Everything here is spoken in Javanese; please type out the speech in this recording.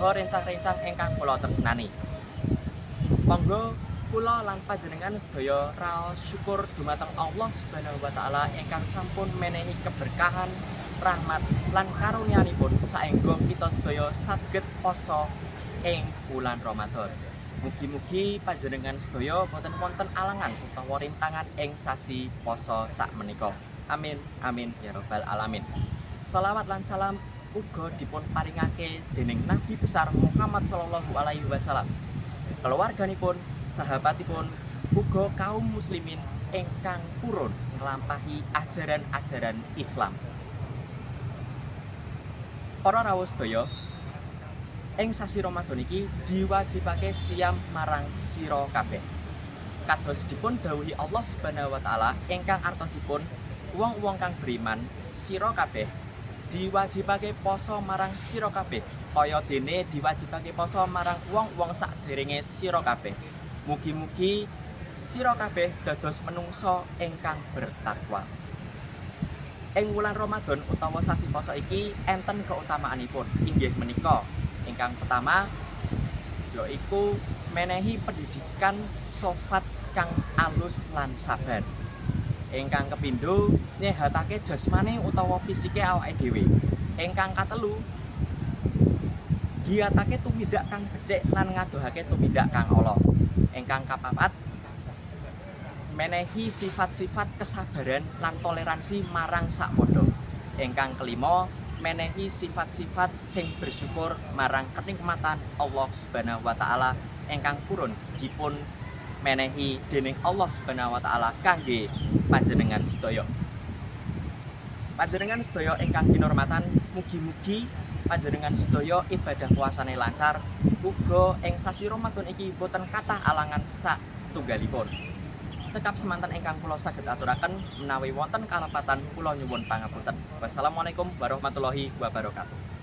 uga rencang-rencang ingkang kula tresnani. Monggo kula lan panjenengan sedaya raos syukur dumateng Allah Subhanahu wa taala ingkang sampun menehi keberkahan, rahmat lan karunianipun saengga kita sedaya saged poso ing wulan Ramadan. Mugi-mugi panjenengan sedaya boten wonten alangan utawa rintangan ing sasi poso sakmenika. Amin amin ya rabbal alamin. Salawat lan salam uga dipun paringake dening Nabi besar Muhammad sallallahu alaihi wasallam, keluarganipun, sahabatipun, uga kaum muslimin ingkang purun nglampahi ajaran-ajaran Islam. Para rawuh sedaya, ing sasi Ramadan iki diwajibake siam marang sira kabeh. Kados dipun dawuhi Allah Subhanahu wa taala ingkang artosipun wong-wong kang beriman, sira kabeh diwajibake poso marang sira kabeh kaya dene diwajibake poso marang wong-wong sakderenge sira kabeh. Mugi-mugi sira kabeh dados menungso ingkang bertakwa. Ing wulan Ramadan utawa sasi poso iki enten keutamaanipun, inggih menika ingkang pertama yaiku menehi pendidikan sofat kang alus lan sabar. Ingkang kepindho, nyehatake jasmani utawa fisike awake dhewe. Ingkang katelu, giatake tumindak kang becik lan ngadohake tumindak kang ala. Ingkang kapapat, menehi sifat-sifat kesabaran lan toleransi marang sakpadha. Ingkang kelima, menehi sifat-sifat sing bersyukur marang kenikmatan Allah Subhanahu wa taala ingkang purun dipun menehi dening Allah Subhanahu wa taala kangge panjenengan sedaya. Panjenengan sedaya ingkang kinurmatan, mugi-mugi panjenengan sedaya ibadah puasane lancar, uga ing sasi Ramadan iki boten kathah alangan sak tunggalipun. Cekap semanten ingkang kula saged aturaken, menawi wonten kalepatan kula nyuwun pangapunten. Wassalamualaikum warahmatullahi wabarakatuh.